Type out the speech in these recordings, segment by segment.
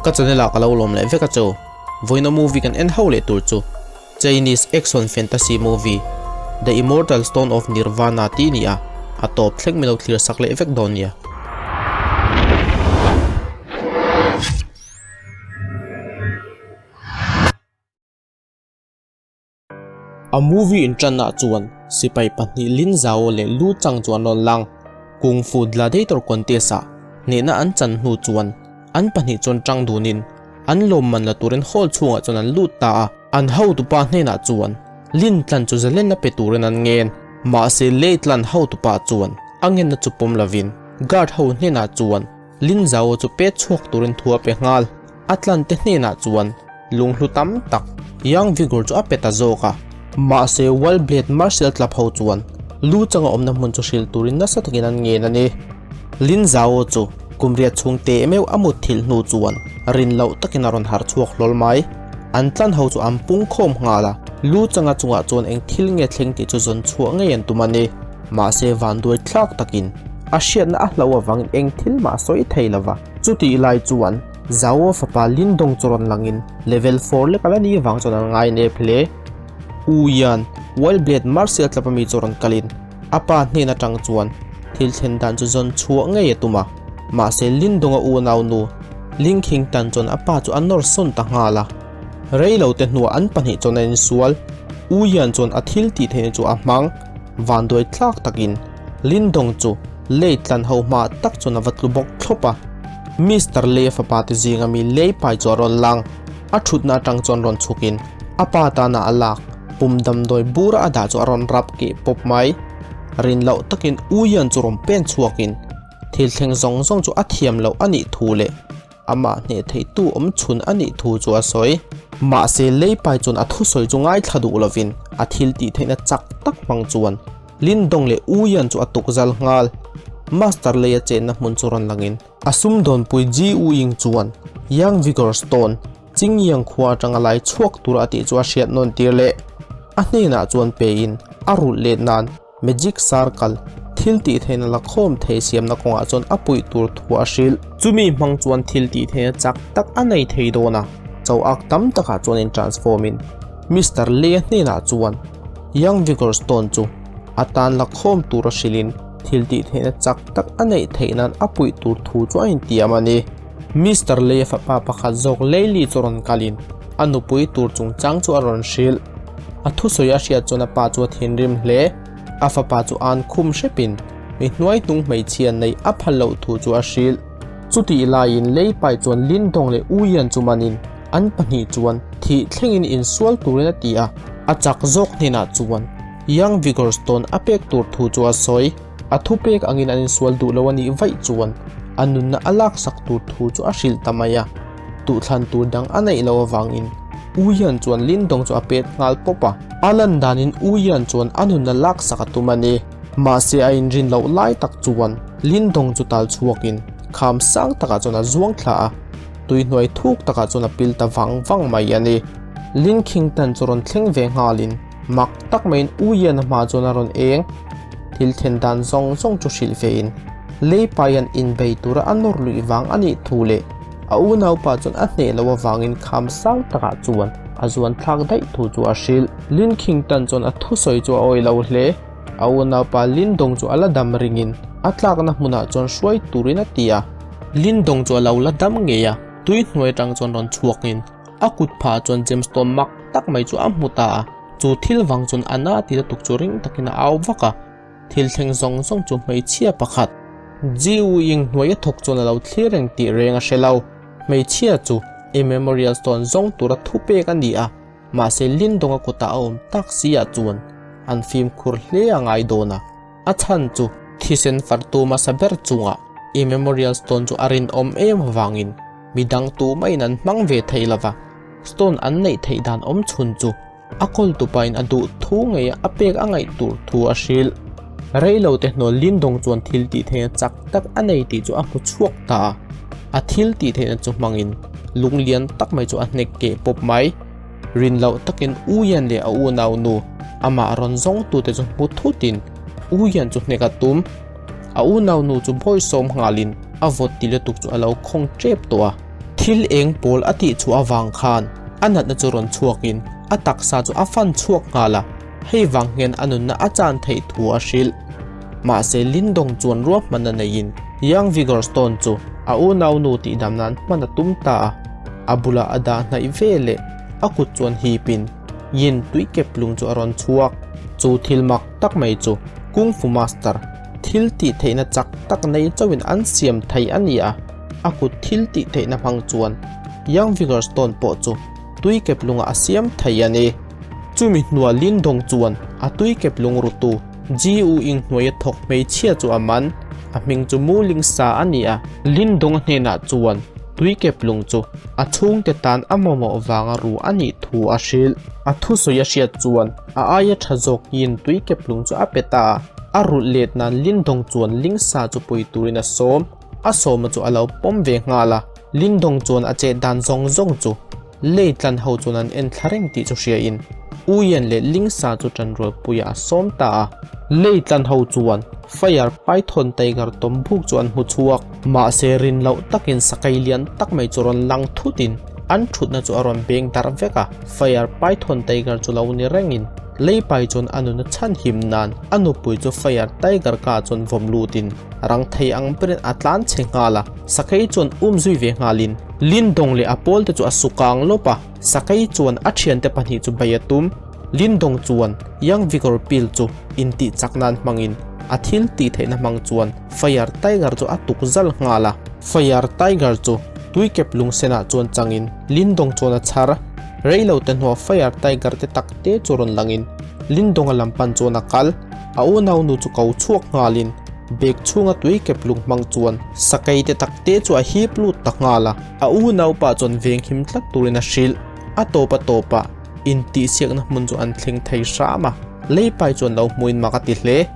Ka channel ah ka lo lawm leh vek a chu. Vawiina movie kan en ho leh tur chu Chinese action fantasy movie The Immortal Stone of Nirvana tih ni a, a tawp thleng min lo thlir sak leh vek dawn nia. A movie inṭanah chuan sipai pahnih Lin Zhao leh Lu Chang chu an rawn lang. Kung Fu Gladiator Contest-ah hnehna an chan hnu chuan an pahnih chuan ṭang dunin an lawmman la turin hall chhungah chuan an lut ta a. An hotupa hnenah chuan Lin tlan chu zalenna pe turin an ngen. Mahse Lei tlan hotupa chuan a ngenna chu pawm lovin guard ho hnenah chuan Lin Zhao chu pet chhuak turin thu a pe nghal. A tlante hnenah chuan lunghlu tam tak Young Vigor chu a pe ta zawk a. Mahse Wild Blade Martial Club ho chuan Lu Chang a awmna hmun chu hrilh turin nasa takin an ngen a ni. Lin Zhao chu kum riat chhung teh meuh a mut thilh hnu chuan rin loh takin a rawn harh chhuak hlawl mai. An tlan ho chu an pung khawm nghal a, Lu Changa chungah chuan eng thil nge thleng tih chu zawn chhuah ngei an tum a ni. Mahse vanduai thlak takin a hriatna a hlo avangin eng thil mah a sawi thei lo va. Chutih lai chuan Zhao fapa Lin Dong chu rawn langin level four lek a la ni vang chuan an ngai nep hle. U Yan, Wild Blade Martial Club ami chu rawn kalin a pa hnen atang chuan thil thlen dan chu zawn chhuah ngei a tum a. Mahse Lin Dong a unau nu Ling Khing tan chuan a pa chu a nawr sawn ta nghal a. Rei lo te hnuah an pahnih chuan an insual. U Yan chuan a thil tih theihna chu a hmang. Vanduai tlak takin Lin Dong chu Lei tlan ho hma tak chuan a va tlu bawk thlawp a. Mister Lei a fapa te zinga mi Lei pai chu a rawn lang. A thutna atang chuan rawn chhukin a pa tana a lak pum damdawi bura a dah chu a rawn rap keh pawp mai. Rin loh takin U Yan chu rawn pen chhuakin thil thleng zawng zawng chu a thiam loh a nih thu leh amah hneh theihtu awm chhun a nih thu chu a sawi. Mahse Lei pai chuan a thusawi chu ngaithla duh lovin a thil tih theihna chak tak hmang chuan Lin Dong leh U Yan chu a tuk zal nghal. Master Lei a chenna hmun chu rawn langin a sumdawnpui Ji U Ying chuan Yang Vigor Stone, Qingyang khua atanga lai chhuak tur a tih chu a hriat nawn tir leh. A hnenah chuan pein a rulh let nan Magic Circle thil tih theihna la khawm thei siamna kawngah chuan a puih tur thu a hrilh. Chumi hmang chuan thil tih theihna chak tak a nei thei dawn a, choak tam takah chuan in transform in Mister Lei a hnenah chuan Young Vigor Stone chu a tan la khawm tur a hrilhin thil tih theihna chak tak a neih theih nan a puih tur thu chu a intiam a ni. Mister Lei a fapa pakhat zawk Leili chu rawn kalin a nupui tur chungchang chu a rawn hrilh. A thusawi a hriat chuan a pa chu a thinrim hle. A fapa chu an khum hrepin mi hnuaihnung hmeichhia neih a phal loh thu chu a hrilh. Chutih laiin Lei pai chuan Lin Dong leh U Yan chu manin an pahnih chuan thih thlengin insual turin a ti a. A chak zawk hnenah chuan Young Vigor Stone a pek tur thu chu a sawi. A thupek angin an insual duh lo a nih vaih chuan a nunna a laksak tur thu chu a hrilh ta mai a. Tuhthlan tur dang a neih loh avangin U Yan chuan Lin Dong chu a pet nghal pawp a. A lan danin U Yan chuan a nunna laksak a tum a ni. Mahse a inrin loh lai tak chuan Lin Dong chu tal chhuakin kham sang takah chuan a zuang thla a, tuihnuai thuk takah chuan a pil ta vang vang mai a ni. Lin Khingtan chu rawn thleng ve nghalin mak tak maiin U Yan a hma chuan a rawn eng. Thil then dan zawng zawng chu hrilh vein lei paian inbei tura a nawr luih vang a nih thu leh a unaupa chuan a hneh loh avangin kham sang takah chuan a zuan thlak daih thu chu a hrilh. Lin Khingtan chuan a thusawi chu a awih lo hle. A unaupa Lin Dong chu a la dam ringin a tlakna hmunah chuan hruai turin a ti a. Lin Dong chu a lo la dam ngei a, tui hnuai atang chuan rawn chhuakin a kut phah chuan gemstone mak tak mai chu a hmu ta a. Chu thil vang chuan a na ti lutuk chu ring takin a au vak a, thil thleng zawng zawng chu hmeichhia pakhat Jiu Ying hnuai a thawk chuan a lo thlir reng tih reng a hre lo. Hmeichhia chu i memorial stone zawng tura thupek a ni a, mahse Lindonga kutah a awm tak si ah chuan an fimkhur hle a ngai dawn a, a chhan chu thisen fartu hmasa ber chungah i memorial stone chu a rinawm em avangin midang tumah-in an hmang ve thei lova. Stone an neih theih dan awm chhun chu a kawl tupain a duh thu ngei a pek a ngaih tur thu a hrilh. Reilo te hnual Lindong chuan thil tih theihna chak tak a nei tih chu a hmu chhuak ta a. A thil tih theihna chu hmangin lung lian tak mai chu a hnek keh pawp mai. Rin loh takin U Yan leh a unau nu amah rawn zawng tute chu hmu thutin U Yan chu hnek a tum. A unau nu chu bawisawm nghalin a vawt ti lutuk chu a lo khawng tep tawh a. Thil eng pawl a tih chhuah avang khan a natna chu rawn chhuakin a taksa chu a fan chhuak nghal a, hei vang hian a nunna a chan theih thu a hrilh. Mahse Lindong chuan ruahmanna neiin Young Vigor Stone chu a unaunu tihdam nan hman a tum ta a, a bulah a dah hnaih ve leh a kut chuan hipin Yin tui keplung chu a rawn chhuak. Chu thil mak tak mai chu Kung Fu Master thil tih theihna chak tak nei chauhin an siam thei a ni a, a kut thil tih theihna hmang chuan Young Vigor Stone pawh chu tui keplungah a siam thei a ni. Chumi hnuah Lindong chuan a tui keplung rutu GU Ing hnuaia thawk hmeichhia chu a man, a hming chu Mu Ling Sa a ni a. Lindong hnenah chuan tui keplung chu a chhungte tan a mamawh vanga ru a nih thu a hrilh. A thusawi a hriat chuan a aia tha zawk yin tui keplung chu a pe ta a, a rulh let nan Lindong chuan Ling Sa chu pui turin a sawm. A sawma chu a lo pawm ve nghal a, Lindong chuan a chet dan zawng zawng chu Lei tlan ho chuan an en thla reng tih chu hriain Uian leh Lingsa chu ṭanrualpuiah a sawm ta a. Lei tlan ho chuan Fire Python Tiger tawm buk chu an hmu chhuak. Mahse rin loh takin sakei lian tak mai chu rawn lang thutin an ṭhutna chu a rawn beng darh vek a. Fire Python Tiger chu lo ni rengin Lei pai chuan a nuna chhan him nan a nupui chu Fire Tiger ka chuan vawm lutin rang thei ang berin a tlan chhe nghal a. Sakei chuan um zui ve nghalin Lindong leh a pawlte chu a su kang lawp a, Sakei chuan a thiante pahnih chu bei a tum. Lindong chuan Young Vigor Pill chu intih chak nan hmangin a thil tih theihna hmang chuan Fire Tiger chu a tuk zal nghal a. Fire Tiger chu tuikep lungsenah chuan changin Lindong chuan a chhar. Reilo te hnuah Fire Tiger te tak te chu rawn langin Lindonga lam pan chuan a kal. A unaunu chu ko chhuak nghalin Bag chhunga tui kep lung hmang chuan sakei te tak te chu a hip lut ta nghal a, a unaupa chuan venghim tlat turin a hrilh. A tawp a tawpah intihsiakna hmun chu an thleng thei hram a, leipai chuan lo hmuin mak a ti hle.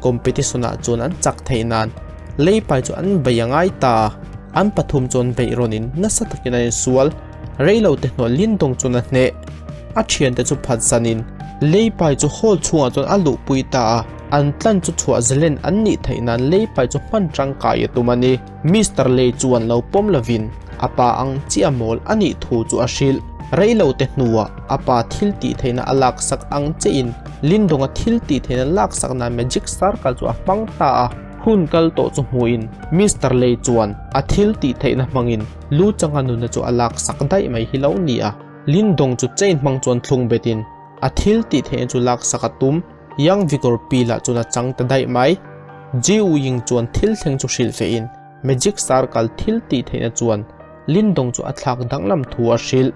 Competition ah chuan an chak theih nan leipai chu an bei a ngai ta a, an pathum chuan beih rawnin nasa takin an insual. Reilo te hnuah Lindong chuan a hneh. A thiante chu phat zanin leipai chu hall chhungah chuan a luhpui ta a. An tlan chu chhuah zalen an nih theih nan leipai chu hman tangkai a tum a ni. Mister Lei chuan lo pawm lovin a pa ang chiah mawl a nih thu chu a hrilh. Reilo te hnuah a pa thil tih theihna a laksak ang chiahin Lindonga thil tih theihna laksak nan magic circle chu a hmang ta a. Hun kal tawh chu hmuhin Mister Lei chuan a thil tih theihna hmangin Lu changa nuna chu a laksak daih mai hi lo ni a. Lindong chu chain hmang chuan thlung betin a thil tih theihna chu laksak a tum. Young Vigor Pi lah chuan a chang ta daih mai. Ji Wu Ying chuan thil thleng chu hrilh feh in Magic Circle thil tih theihna chuan Lin Dong chu a thlak danglam thu a hrilh.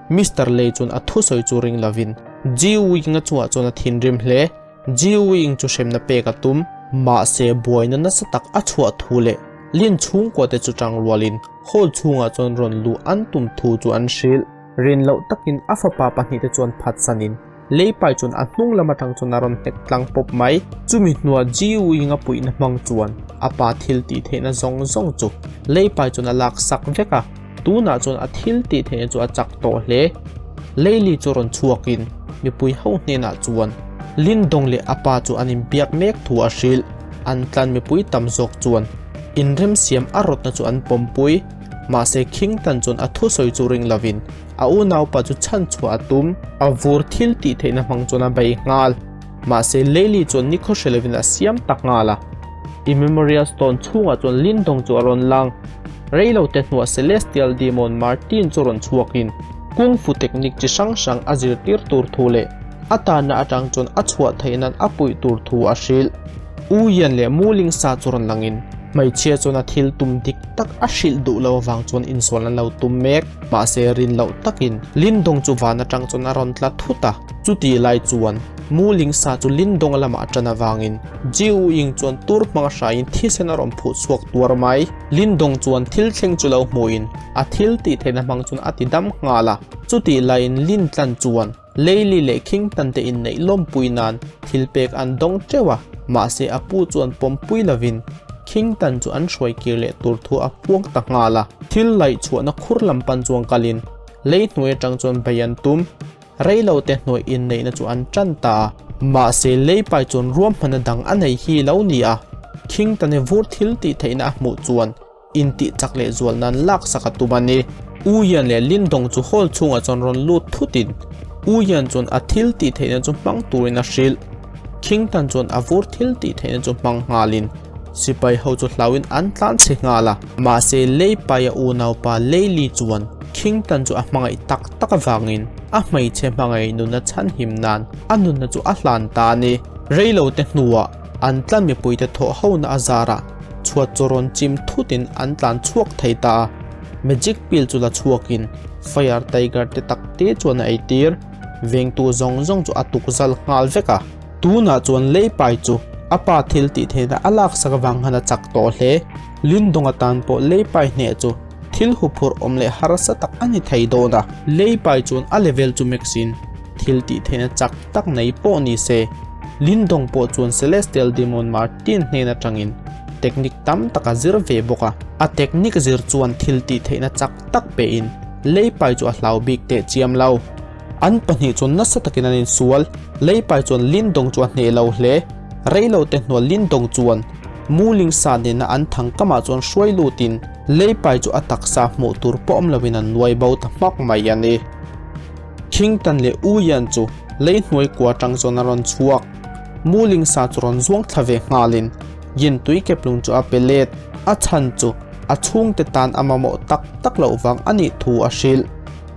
Mister Lei chuan a thusawi chu ring lovin Ji Wu Ying a chungah chuan a thinrim hle. Ji Wu Ying chu hremna pek a tum. Mahse buaina nasa tak a chhuah thu leh Lin chhungkua te chu tang rualin hall chhungah chuan rawn luh an tum thu chu an hrilh. Rin loh takin a fapa pahnihte chuan phatsanin Leipai chuan a hnung lam atang chuan a rawn hnek tlang pawp mai. Chumi hnuah GU Ying a puihna hmang chuan a pa thil tih theihna zawng zawng chu Leipai chuan a lak sak vek a, tunah chuan a thil tih theihna chu a chak tawh hle. Leili chu rawn chhuakin mipui ho hnenah chuan Lin Dong leh a pa chu an inbiak mek thu a hrilh. An tlan mipui tam zawk chuan inremsiam a rawtna chu an pawmpui. Mahse Khing Tan chuan a thusawi chu ring lovin A unaupa chu chhan chhuah a tum. A vur thil tih theihna hmang chuan a bei nghal. Mahse Leili chuan nikhaw hre lovin a siam tak nghal a. I memorial stone chhungah chuan Lindong chu a rawn lang. Reilo te hnuah Celestial Demon Martin chu rawn chhuakin Kung Fu technique chi hrang hrang a zirtir tur thu leh a tanna atang chuan a chhuah theih nan a puih tur thu a hrilh. U Yan leh Mu Ling Sa chu rawn langin hmeichhia chuan a thil tum dik tak a hrilh duh lo avang chuan insual an lo tum mek. Mahse rin loh takin Lindong chu van atang chuan a rawn tla thut a, chutih lai chuan Mu Ling Sa chu Lindong lamah a tan avangin Ji U Ying chuan tur hmang a hraiin thisen a rawn phuh chhuak tuar mai. Lindong chuan thil thleng chu lo hmuhin a thil tih theihna hmang chuan a ti dam nghal a, chutih laiin Lin Tlan chuan Leili leh Khing Tan te inneih lawmpui nan thil pek an dawng teuh a, mahse a pu chuan pawmpui lovin Khing Tan chu an hruai kir leh tur thu a puang ta nghal a. Thil laih chhuahna khur lam pan chuan kalin lei hnuai atang chuan bei an tum. Reilo te hnuai inneihna chu an tan ta a, mahse lei pai chuan ruahmanna dang a nei hi lo ni a, Khing Tane vur thil tih theihna a hmuh chuan intih chak leh zual nan laksak a tum a ni. U Yan leh Lin Dong chu hall chhungah chuan rawn lut thutin U Yan chuan a thil tih theihna chu hmang turin a hrilh. Khing tan chuan a vur thil tih theihna chu hmang nghalin sipai ho chu hlauin an tlan chhe nghal a. Mahse lei paia unaupa Lei Li chuan Khing tan chu a hmangaih tak tak avangin a hmeichhe hmangaih nunna chhanhim nan a nunna chu a hlan ta a ni. Reilote hnuah an tlan mipuite thawh hona a zarah chhuat chu rawn chim thutin an tlan chhuak thei ta a. Magic pill chu la chhuakin Fire Tiger te tak te chuan a eitir. Vengtu zawng zawng chu a tuk zal nghal vek a. Tunah chuan leipai chu a pa thil tih theihna a laksak avang khan a chak tawh hle. Lindawng atan pawh leipai hneh chu thil huphurh awm leh harsa tak a ni thei dawn a. Leipai chuan a level chu mix in thil tih theihna chak tak nei pawh ni se. Lindawng pawh chuan Celestial Demon Martin hnen atangin technique tam tak a zir ve bawk a. A technique zir chuan thil tih theihna chak tak pein leipai chu a hlau bik teh chiam lo. An pahnih chuan nasa takin an insual, leipai chuan Lindong chu a hneh lo hle. Reilo te hnual Lindong chuan Muling sa nena an thang kamah chuan hruai lutin leipai chu a taksa hmuh tur pawh awm loin an nuai bo ta hmak mai a ni. Khingtan leh U Yan chu lei hnuai kua tang chuan a rawn chhuak. Muling sa chu rawn zuang thla ve nghalin Yin tui keplung chu a pe let. A chhan chu a chhungte tan a mamawh tak tak loh vang a nih thu a hrilh.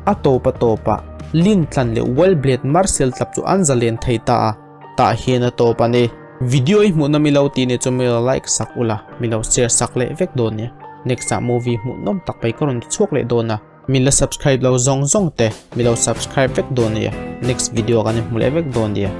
A tawp a tawpah Lin tlan leh Wild Blade Marcel tlap chu an zalen thei ta a, tah hian a tawp a ni. Video i hmuhna milo tih nih chu milo like sak ula, milo share sak leh vek dawn nia. Next ah movie hmuhnawm tak mai ka rawn ti chhuak leh dawn a. Min la subscribe lo zawng zawng te milo subscribe vek dawn nia. Next video ah kan inhmu leh vek dawn nia.